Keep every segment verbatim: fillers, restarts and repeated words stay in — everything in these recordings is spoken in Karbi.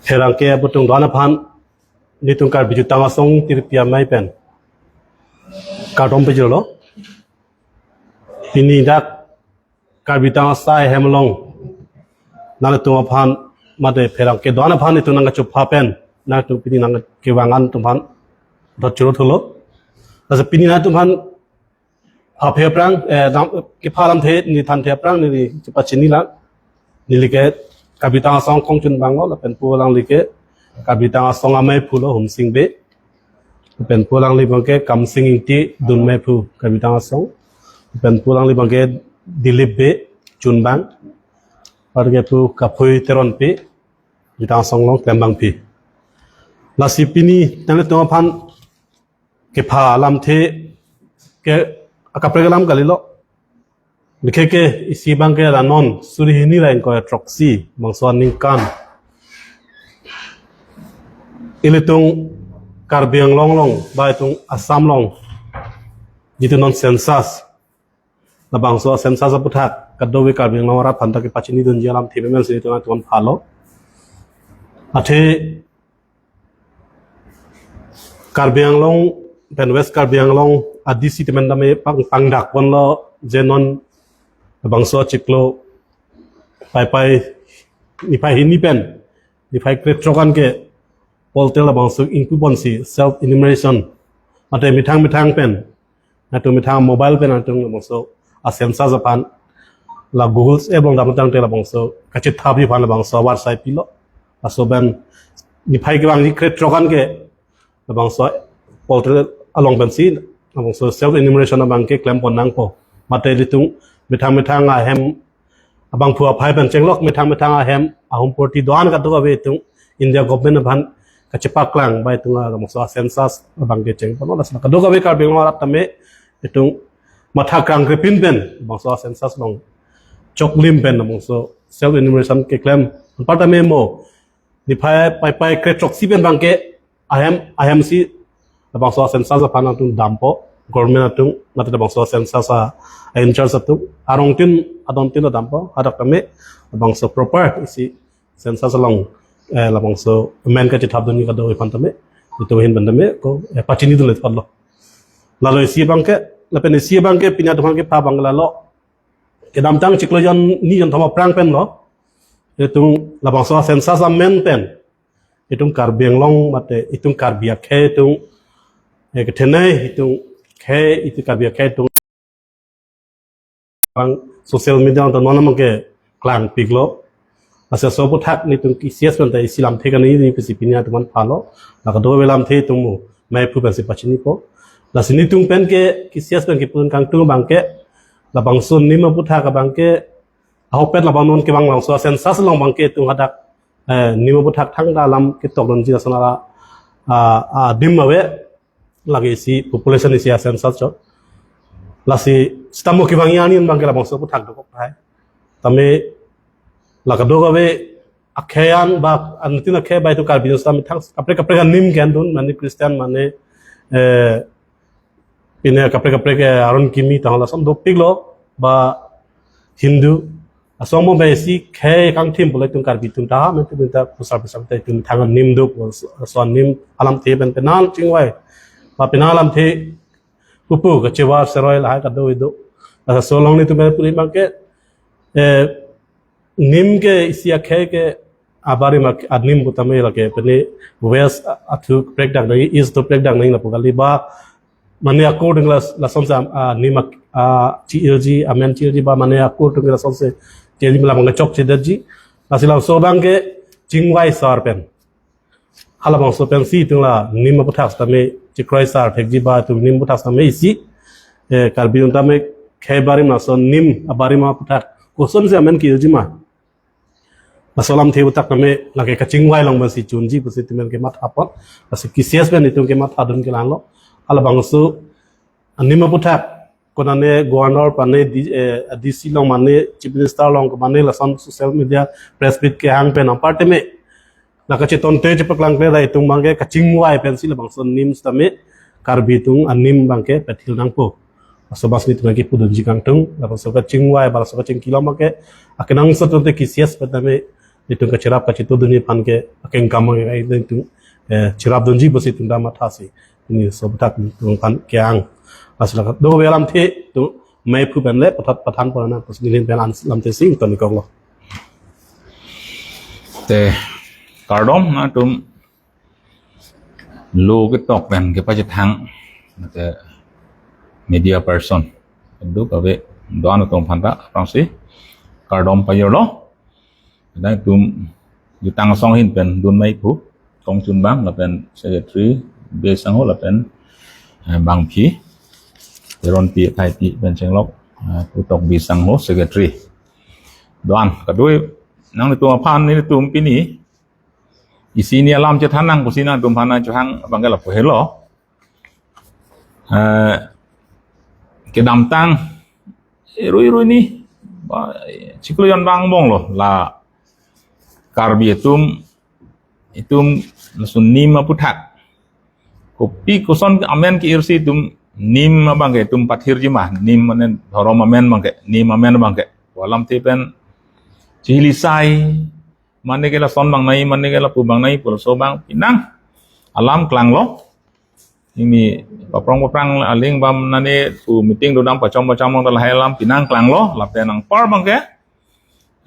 Pherangke abutung do-an aphan nelitum Karbi Jutang Asong Tirpi Amei pen kardom pajirlo. Pini dak Karbi Jutang Asai hem along nanglitum aphan mate pherangke do-an aphan nelitum nangkachupha pen nanglitum pini nangkevang an atum aphan dot churut thulo. Lasi pini nanglitum aphan aphi aphrang, eh, dam, kepha alamthe neli thanthe aphrang neli chepachini lang. Neli ke Karbi Jutang Asong kongchunbanglo, lapen pu alangli ke Karbi Jutang Asong ameiphulo Humsing Bey. Lapen pu alangli abangke Kamsing Ingti dunmeiphu Karbi Jutang Asong. Lapen pu alangli abangke Dilip Bey chunbang. Lapen ke pu Kaphui Teronpi Jutang Asong along klembangpi. Lasi pini nanglitum aphan kepha alamthe ke akaprek alam kalilo. Bikhe ke isi abangke la non suri hini ra ingkoi throksi bangso aningkan ilitum Karbi Anglong along ba itum Assam along jitu non census, labangso census aputhak kadokave Karbi Anglong arat aphanta kepachinidunji alamthe memen si itum atum phalo. Athe Karbi Anglong pen West Karbi Anglong a D C temen tame pang pangdak ponlo je non labangso chiklo Paipai niphai hini pen niphai krethrok an ke portal labangso ingpu ponsi self enumeration mate methang methang pen atum methang mobile pen atum labangso a census aphan la Google app along damtangte labangso kachethapji aphan labangso website pilo. Laso pen niphai kevangji krethrok an ke labangso portal along pensi labangso self enumeration abangke klem pon nangpo. Mate ilitum methang methang ahem abangphu aphai pen chenglok methang methang ahem ahum porti do-an kadokave itum India government aphan kachepaklang ba itum labangso census abangke cheng ponlo. Lasi kadokave Karbi Anglong arat tame itum matha kangkrepin pen labangso census along choklim pen labangso self enumeration keklem anparta me mo niphai Paipai krethrok si pen abangke ahem ahem si labangso census aphan atum dampo, government atum mate labangso census a in charge atum arong tin adon tin dampo, hadak tame labangso proper isi census along, eh, labangso men kachethapdunji kadokave aphan tame itum ahin pen tame ko, eh, pachinidunle ponlo. Lalo isi abangke lapen isi abangke pini atum aphan kepha abang lalo kedamtang chiklo jon ni jon thom aphrang penlo itum labangso census amen pen itum Karbi Anglong mate itum Karbi akhei itum, eh, kethenei itum khei itum Karbi akhei itum bang social media along non abangke klangpiklo. Lasi laso aputhak nelitum K C S pen ta isi lamthe kani ni pisi pini atum aphan phalo. La kadokave lamthe itum mo meiphu pensi pachinipo. Lasi nelitum pen ke K C S pen kepun kangtung abangke labangso NEEM aputhak abangke ahokpet labang non kevang labangso census along abangke itum hadak, eh, NEEM aputhak thangta alam ketokdunji lason ala, ah, ah, adim ave lake isi population isi a census chot. Lasi sitamo kevangji arni abangke labangso aputhak dokok tahai. Tame la kadokave akhei an ba anuttin akhei ba itum Karbi Anglong sitame thang kaprek kaprek a-NEEM ke-endun mane Christian mane, eh, pine kaprek kaprek, eh, aron kimi tang lason dopiklo ba Hindu. Asong mo ba isi khei kangthim pulo itum Karbi atum ta, itum ta pusar pusar ta itum thang a-NEEM do, laso a-NEEM alamthe pen penal chingvai ba penal alamthe pupu kachevar seroi lahai kadokave do. Laso along nelitum pen puri abangke, eh, NEEM ke isi akhei ke abarim a-NEEM pu tame lake pine West a-, athu prekdak nai, East athu prekdak nai lapu kali ba mane according la, lasonsi, ah, NEEM a, ah, chi-irji, amen chi-irji ba mane according lasonsi chi-irji mela abang chokchedetji. Lasi laso abangke chingvai sar pen halabangso pensi itum la NEEM aputhak sitame chikroi sar thekji ba itum NEEM aputhak sitame isi, eh, Karbi atum tame khei barim lason NEEM abarim aputhak kosonsi amen ki-irji ma. Laso alamthe aputhak tame lake kachingvai along pensi chunji pusi itum pen kematha apot. Lasi K C S pen itum kemathadun kelanglo. Halabangso a-NEEM aputhak konane governor mane D-, eh, D C along mane chief minister along mane lason social media press meet kehang pen anpar tame la kachetonte chepaklangkle ra itum abangke kachingvai pensi labangso NEEM sitame Karbi atum a-NEEM abangke pathil nangpo. Laso abang si nelitum kepudunji kangtung, labangso kachingvai ba laso kachingki along abangke akenangsot tonte K C S pen tame Itum kachirap kachitudunji aphan ke akengkam abang ke itum, eh, chirapdunji pusi itum ta mathasi. Pini laso aputhak itum aphan ke-ang. Lasi la kadokave alamthe itum mei phu pen le pathat pathan pon nang pusi neli pen an lamthe si ingtonkoklo. Te kardom nangtum lo ketok pen kepachethang, te media person, kadokave do-an atum aphan ta aphrangsi kardom pajirlo. Nangtum jutang asong ahin pen dun mei phu, Tongchunbang lapen secretary Bisangho lapen, eh, Bangphi, Teronpi, Thaipi pen chenglok, eh, Putok Bisangho secretary. Do-an kadokave nangtum aphan nelitum pini isi hini alam chethan nang pusi nangtum aphan nangchohang abang ke lapu helo. Eh, kedamtang rui rui ni ba, chiklo jon abang angbong lo, la Karbi atum, itum laso nim aputhak, kopi koson amen ke-irsi itum nim abang ke itum pathirji ma, nim mane dhorom amen abang ke, nim amen abang ke. Alamthe pen chihili sai, mane ke lason abang nai, mane ke lapu abang nai, pu laso abang pinang alam klanglo. Ini paprong paprang aling bam nani pu meeting dodam pachom pachom along ta lahai alam pinang klanglo, lapen anpar abang ke,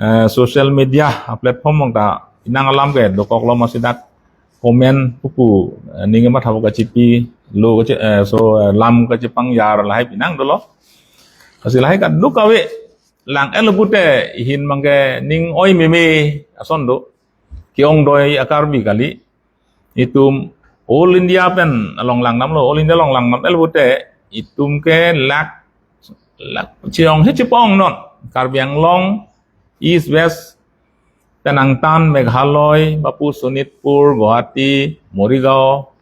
eh, social media, ah, platform along ta pinang alam ke dokoklo, masi dak comment pupu, eh, ning kematha pu kachipi, lo kachi, eh, so, eh, lam kachipangyar lahai pinang dolo. Lasi lahai kadokave lang-etlo pute ihin abang ke ning oi meme ason do. Ke-ongdoi a-Karbi kali. Itum All India pen along langdamlo, All India along langdam-etlo pute itum ke lak, lak chiyong he chipong non. Karbi Anglong, East, West, pen angtan Meghalaya, bapu Sonitpur, Guwahati, Morigaon,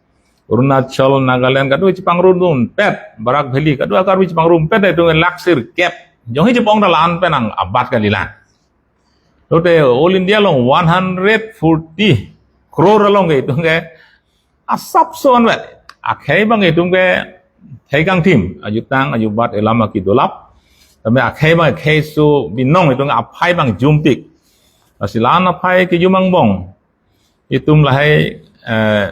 Arunachal, Nagaland, kadokave chipangrumdunpet, Barak Valley, kadokave a-Karbi chipangrumdunpet, itum lak sirkep. Jong he chipong ta la-an pen nang abat kali lang. Lote All India along one hundred forty crore along ke itum ke asapso anvet. Akhei abang itum ke khei kangthim, ajutang ajubat elam aki dolap. Tame akhei abang khei so binong, itum aphai abang jumpik. Lasi la-an aphai kejum angbong itum lahai, eh,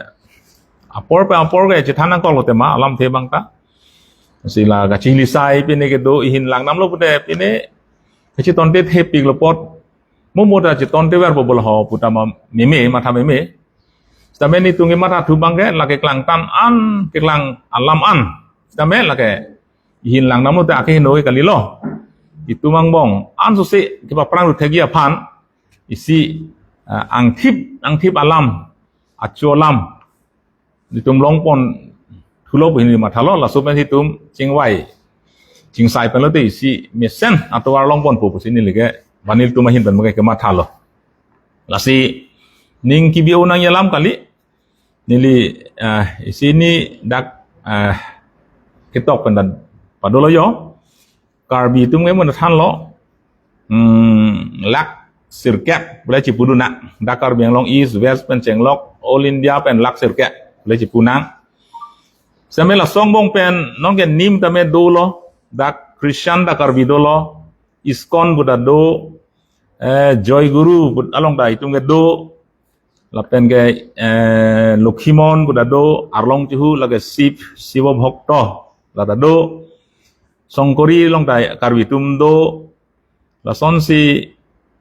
apor pen apor ke chethan nangkoklo tema alamthe abang ta. Lasi la kachihili sai pine kedo ihin langdamlo pute pine kachitonte thepiklo apot. Mo mo ta chitonte ver bo bol ho pu ta ma meme, matha meme. Sitame nelitum kematha thu abang ke la keklang tan an, keklang alam an. Sitame lake ihin langdamlo te ake heno ke kalilo. Itum angbong ansose kepaprang ru thekji aphan isi, ah, angthip, angthip alam, acho alam nelitum longpon thulo pu hini mathalo, laso pen itum chingvai chingsai penlo te isi mesen atovar longponpo pusi neli ke, ba nelitum ahin pen abang ke kemathalo. Lasi ning kebi-o nangji alam kali, neli, eh, isi hini dak, eh, ketok pen ta padolo jo. Karbi atum ke mo thanlo, hmm, lak sirkep bole chipu dun nang. Dak Karbi Anglong East, West pen chenglok, All India pen lak sirkep bole chipu nang. Sitame laso angbong pen non ke nim tame dolo, dak Christian dak Karbi dolo, ISKCON pu ta do, eh, Joy Guru pu along ta itum ke do, lapen ke, eh, Lokhimon pu ta do, Arlong Chihu lake Shiv, Shiva Bhakta la ta do, Songkori along ta Karbi atum do, lasonsi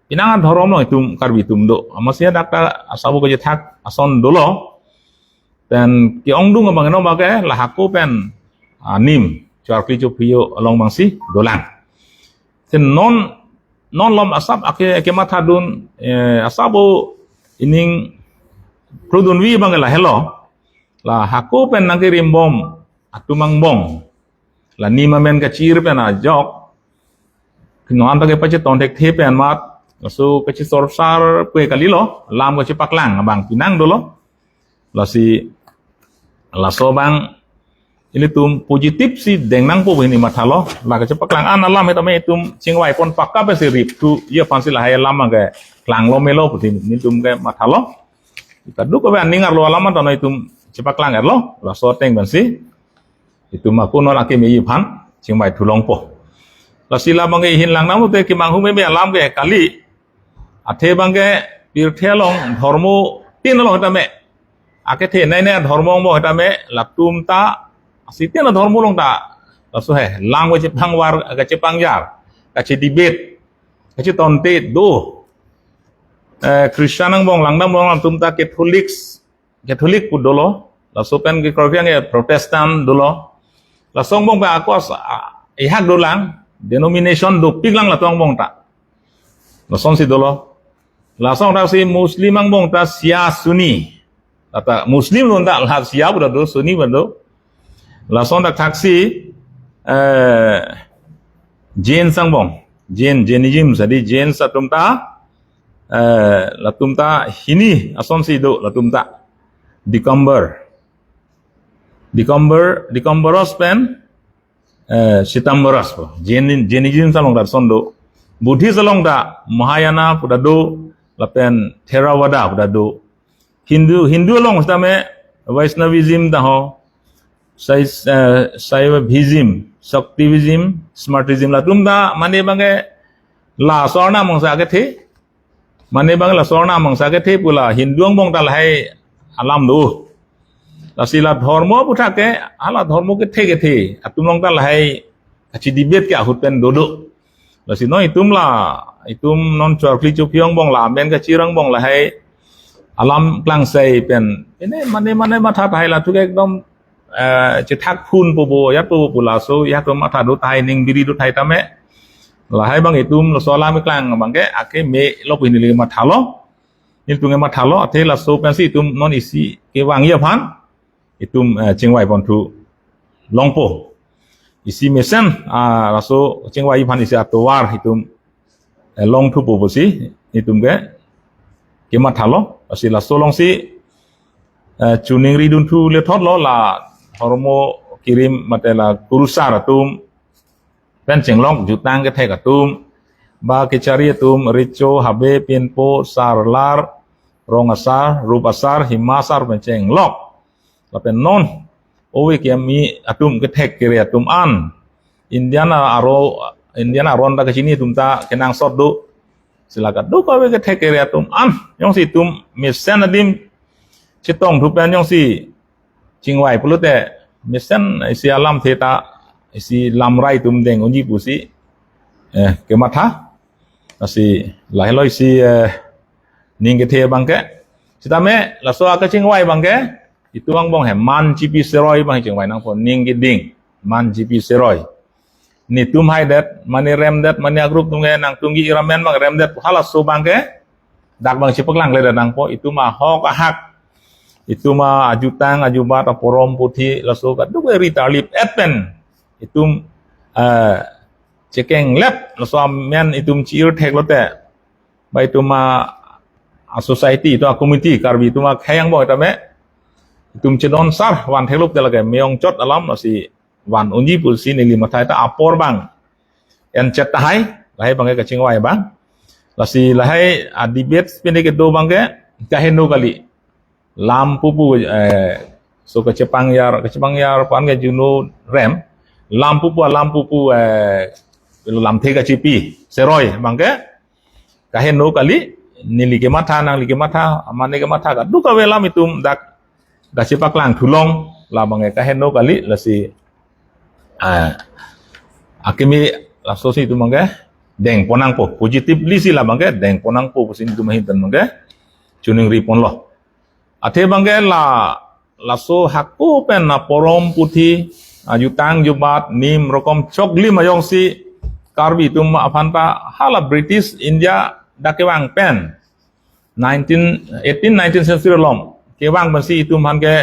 pinang adhorom along itum Karbi atum do. Amatsi dak ta asabo kachethak ason dolo. Pen ke-ongdung abang eno abang ke la hako pen, ah, nim, chorkli chophiyo along abangsi dolang. Te non, non malom asap ake, ake mathadun, eh, asabo ining kludunvi abang ke lahelo. La hako pen nangkerimbom atum angbong, la nim amen kachir pen ajok, non ta kepachethon thekthe pen amat, laso kachisorsar pu kalilo, lam kachepaklang abang pinang dolo. Lasi laso abang ilitum positive si deng nangpo pu hini mathalo. La kachepaklang an alam tame itum chingvaipon pakka pensi rip thuji aphansi lahai alam abang ke klanglo melo pu hini itum ke mathalo. Kadokave aning arlo alam an ta non itum chepaklang etlo, laso ateng pensi itum ako non akemeji aphan chingvai thulongpo. Lasi la abang ke ihin langdamlo te kemanghu meme alam ke kali. Athe abang ke pirthe along dhormo tin along tame, akethe nei nei dhormo angbong tame, latum ta, asi tin adhormo along ta, laso he, lang kachepangvar, kachepangjar, kache debate, kachetonte do. Eh, Christian angbong langdam along latum ta Catholics, Catholic pu dolo, laso pen ke Protestant dolo. Laso angbong pen ako as-, a, ihak dolang, denomination dopik lang latum angbong ta. Lasonsi dolo. Lason thaksi Muslim angbong ta Shia Sunni. Lata Muslim lun ta la Shia pu ta do, Sunni pu ta do. Lason thaksi, eh, Jain angbong. Jain, Jainism, jadi Jain atum ta, eh, latum ta hini asonsi do, latum ta. Digambar. Digambar, Digambaros pen, eh, Shwetambaros po. Jain, Jainism along ta ason do. Buddhist along ta Mahayana pu ta do, lapen Theravada pu ta do. Hindu, Hindu along sitame Vaishnavism ta ho, Sai-, eh, Shaivism, Shaktivism, Smartism, latum ta mane abangke la Swarna Mangsa kethe, mane abang la Swarna Mangsa kethe pu la Hindu angbong ta lahai alam do. Lasi la dhormo aputhak ke, hala dhormo kethe kethe atum along ta lahai kache debate ke ahut pen dodo. Lasi non itum la, itum non chorkli chophi angbong la, amen kachir angbong lahai alam klangsai pen, ini mane mane matha tahai latum ke ekdom, eh, chethak phun po bo, ya po bo laso, ya to matha do tahai, ning biri do tahai tame. Lahai abang itum laso alam keklang abangke, ake me lo pu neli mathalo. Nelitum ke mathalo, athe laso pensi itum non isi kevangji aphan itum, eh, chingvai ponthu longpo. Isi mesen, ah, laso chingvai aphan isi atovar itum, eh, longthupo pusi itum ke kemathalo. Lasi laso alongsi, eh, choningri dunthu lethotlo, la dhormo kirim mate la kurusar atum pen chenglok, jutang kethek atum, ba kechari atum, recho, habe, pinpo, sar, lar, rong asar, rup asar, hima asar pen chenglok. Lapen non ove kimi atum kethek kere atum an, Indian aro, Indian aron ta kachini atum ta kenangsot do. Sila kadokave kethek kere atum an, jongsi itum mesen adim chetongthu pen jongsi chingvai pulote, mesen isi alamthe ta, isi lamrai atum deng unji pusi, eh, kematha. Lasi lahelo isi, eh, ning kethe abangke. Sitame laso akachingvai abangke, itum angbong he man chipi seroi abang chingvai nangpo, ning keding, man chipi seroi. Netum haidet, mane remdet, mane a-group atum ke nangtum ke iramen abang remdet, halaso abangke dak abang chepaklangkledet nangpo, itum ahok ahak, itum ajutang ajubat, aporom puthi, laso kadokave ri tarlip et pen itum, eh, chekenglep, laso amen itum chi-ir theklote, ba itum a, a-society, itum a-committee, Karbi atum akhei angbong tame itum chedon sar van theklok te lake me-ong chot alam, lasi van unji pusi neli mathai ta apor abang en chet tahai, lahai abangke kachingvai abang. Lasi lahai a-debate pen kedo abangke kaheno kali. Lam pupu, eh, so kachepangjar, kachepangjar pan ke juno rem. Lam pupu, lam pupu, eh, lamthe kachipi seroi abangke kaheno kali, neli kematha, nangli kematha, mane kematha kadokave alam itum dak, dak chepaklang thulong, la abangke kaheno kali, lasi, ah, akimi lasosi itum abangke dengpon nangpo, positively si la abangke dengpon nangpo pusi itum ahin pen abangke choningri ponlo. Athe abangke la, laso hako pen aporom puthi, ajutang jubat, nim rokom choklim ajongsi Karbi atum aphan ta hala British India dak kevang pen, nineteen, eighteen, nineteenth century along kevang pensi itum aphan ke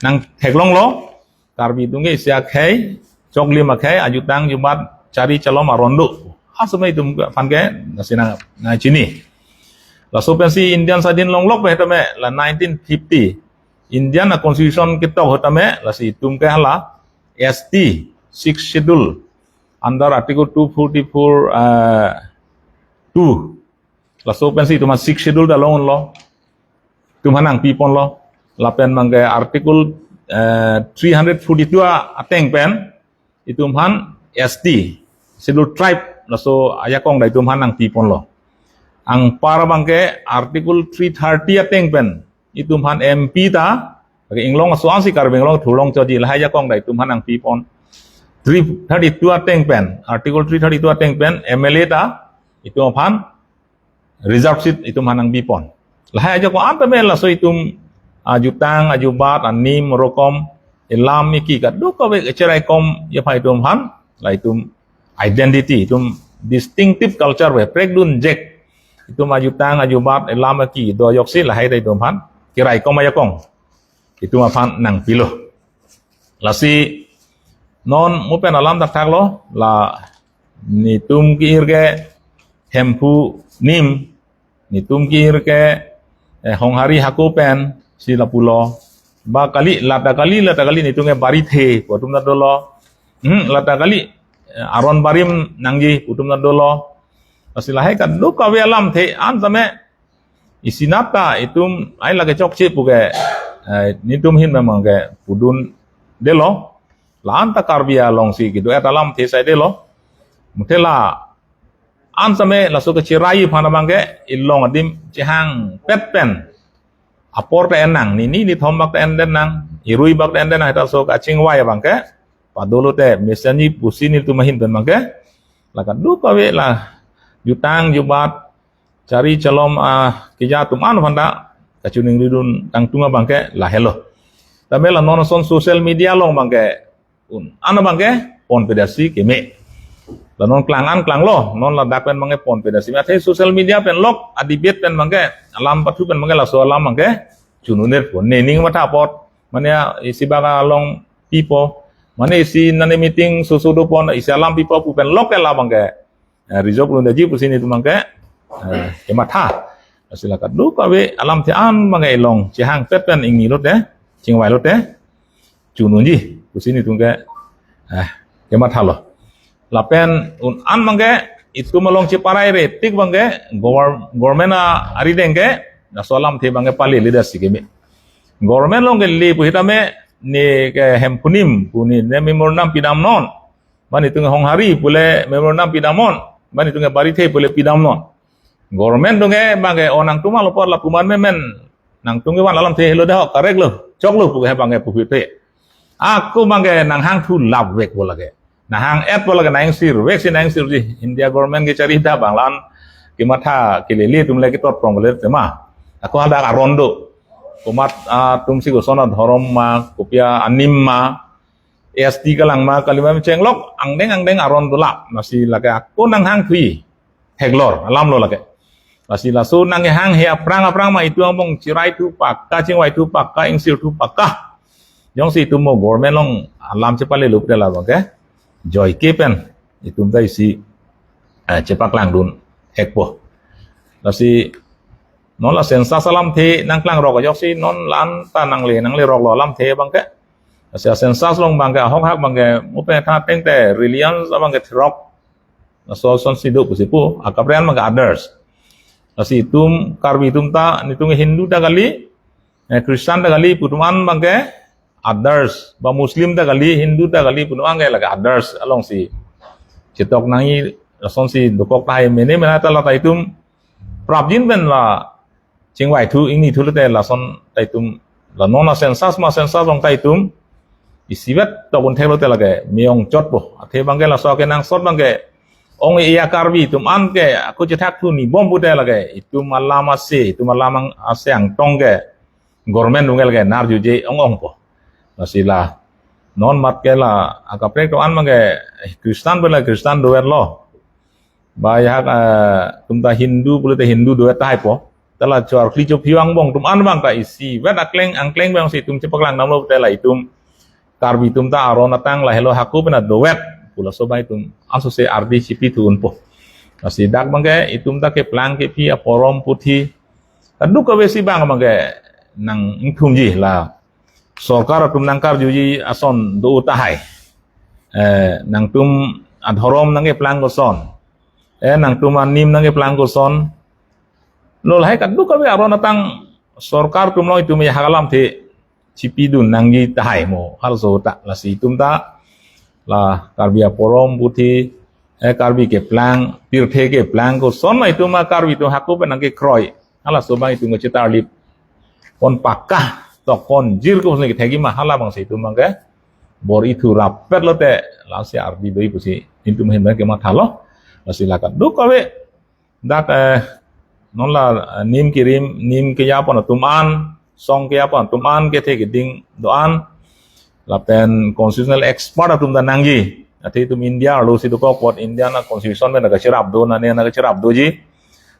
nangtheklonglo. Karbi atum ke isi akhei, choklim akhei, ajutang jubat, chari chalom aron do. Asomai itum aphan ke nasi nang, nangchini. Laso pensi Indian sadhin longlok pen tame, la nineteen fifty Indian a-constitution ketok tame, lasi itum ke hala S T, Sixth Schedule, under Article two forty-four, uh, two. Laso pensi itum a-Sixth Schedule ta longlo. Itum aphan nangpiponlo. Lapen abangke Article, eh, three hundred forty-two a-, ateng pen itum aphan S T, Schedule Tribe, laso ajakong ta itum aphan nangpiponlo. Anpar abangke Article three thirty ateng pen itum aphan M P ta, lake inglong aso ansi Karbi Anglong thurlong choji lahai ajakong ta itum aphan nangpipon. Three thirty-two ateng pen, Article three thirty-two ateng pen M L A ta itum aphan reserve seat itum aphan nangpipon. Lahai ajakong anta me laso itum ajutang, ajubat, anim, rokom, elam, eki kadokave cherai komji aphan itum aphan, la itum identity, itum distinctive culture ave, prekdun jek. Itum ajutang, ajubat, elam, eki do ajoksi lahai ta itum aphan kerai kom ajakong itum aphan nangpilo. Lasi non mo pen alam thakthak lo, la netum ke-ir ke Hemphu anim, netum ke-ir ke, eh, Honghari hako pensi lapulo. Ba kali, la ta kali, la ta kali, netum ke Barithe pu atum ta dolo. Hmm, la ta kali, eh, aron barim nangji pu atum ta dolo. Lasi lahai kadokave alamthe an tame isi nat ta itum ai lake chokche pu ke, eh, netum ahin memang ke pudundelo. La anta Karbi alongsi kedo-et alamthe saidelo. Muthe la an tame laso kecherai aphan abangke ilong adim chehangpet pen apor ta en nang, nini nithom bak ta en den nang, irui bak ta en den nang, heta so kachingvai abangke padolo te mesenji pusi netum ahin pen abangke la kadokave la jutang, jubat, chari chalom, ah, keja atum an aphan ta kachiningridun tangtung abangke lahelo. Tame la non ason social media along abangke un an abangke ponpedetsi keme. La non klang an klanglo, non ladak pen abangke ponpedetsi. Athe social media pen lok a-debate pen abangke, alam pathu pen abangke laso alam abangke chununetpo. Nening matha apot, mane isi bak along pipo, mane isi nane meeting soso dopon, isi alam pipo pu pen lok ke la abangke, eh, resolve lun daji pusi netum abangke, eh, kematha. Lasi la kadokave alamthe an abangke ilong chehangpet pen ingnilote, chingvailote chununji pusi netum ke, eh, kemathalo. Lapen un an abangke itum along cheparai re tik abangke gover-, government a-, arideng ke laso alamthe abangke paleledetsi keme. Government along kele pu hitame ne ke Hemphu anim pu ne memorandum pidamnon. Ba netum ke Honghari pule memorandum pidamnon. Ba netum ke Barithe pule pidamnon. Government atum ke abangke o nangtum alopor lapuman memen, nangtum kevan alamthe helo dahok, correct lo, choklo pu ke abangke puphit pe. Ako abangke nanghangthu lapvekpo lake. Nanghang-etpo lake, nang-ingsirveksi nang-ingsirji. India government kechari ta abang la-an kematha kelele atum le ketot prong le tema. Ako hadak aron do. Komat, ah, atumsi koson adhorom ma, kopi anim ma, S T kalang ma, kalima ma chenglok, angdeng angdeng aron dolap. Lasi lake ako nanghangthu theklor alam lo lake. Lasi laso nanghanghe aphrang aphrang ma itum angbong cheraithu pakka, chingvaithu pakka, ingsirthu pakka. Jongsi itum mo government along alam chepalelo pute la abangke joike pen itum ta isi, eh, chepaklangdun-etpo. Lasi non la census alamthe nangklangrok ajoksi non la-an ta nangle, nangleroklo alamthe abangke. Lasi a-census along abangke, ahok hak abangke, mo pen tha tengte religion abangke throk. Laso asonsi do pusi pu, akaprek an abangke others. Lasi itum Karbi atum ta, netum Hindu ta kali, eh, Christian ta kali pu atum an abangke others, ba Muslim ta kali, Hindu ta kali pu atum abangke lake others alongsi chetok nangji, lasonsi dokok tahai, mene mena ta la ta itum prapjin pen la chingvaithu, ingnithu lote lason ta itum la non a-census ma census along ta itum isivet tok un theklote lake me-ongchotpo. Athe abangke laso akenangsot abangke ong-e a-Karbi atum an ke ako chethakthu ni bom pute lake itum alam ase, itum alam ang-, ase angtong ke government atum ke lake narjuje ong-ongpo. Lasi la non mat ke la akaprek atum an abangke Christian pen la Christian do-etlo. Ba ajahak, eh, itum ta Hindu pulote Hindu do-et tahaipo. Ta la cho-arkli chophi angbong atum an abang ta isivet akleng angkleng abangsi itum chepaklang damlo pute la itum Karbi atum ta aron atang lahelo hako pen do-et pu laso abang itum ansose ardi chipithu unpo. Lasi dak abangke itum ta keplang kephi aporom puthi kadokavesi abang abangke nangthumji, la sorkar atum nangkarjuji ason do tahai. Eh, nangtum adhorom nangkeplang koson. Eh, nangtum anim nangkeplang koson. Lo lahai kadokave aron atang sorkar atum along itum ajahak alamthe chipidun nangji tahai mo, halaso ta. Lasi itum ta la Karbi aporom puthi, eh, Karbi keplang, pirthe keplang koson ma itum a Karbi atum hako pen nangkekroi. Halaso abang itum kachetarlip pon, pakka tok pon jir ko sini kethegi ma, halabangsi itum abangke bor-i thu rappet lote, lasi ardi doi pusi itum ahin abangke mathalo. Lasi la kadokave dak, eh, non la, eh, nim kirim, nim keya pon atum an, song keya pon atum an, kethe keding do-an, lapen constitutional expert atum ta nangji. Athe itum India arlo si dokok, apot India a constitution pen nangkacherap do, nane nangkacherap doji.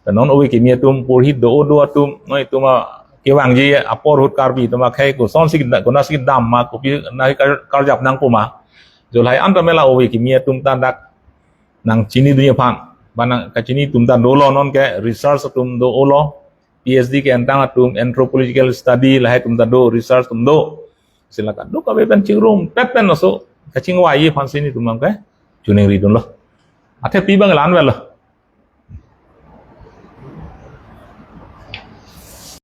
Ta non ove kimi atum, porhi do-o do atum, non itum a kevangji apor ahut Karbi atum akhei kosonsi da-, konatsi dam ma, kopi nangkar-, karjap nangpo ma, jo lahai anta mela ove kimi atum ta dak nangchinidunji aphan, ba nangkachini atum ta dolo, nonke research atum do-olo, P H D ke-entang atum, anthropological study lahai atum ta do, research atum do. Lasi la kadokave pen chingrumpet pen laso kachingvai aphansi nelitum abangke choningridunlo. Athe pi abang la-an avelo.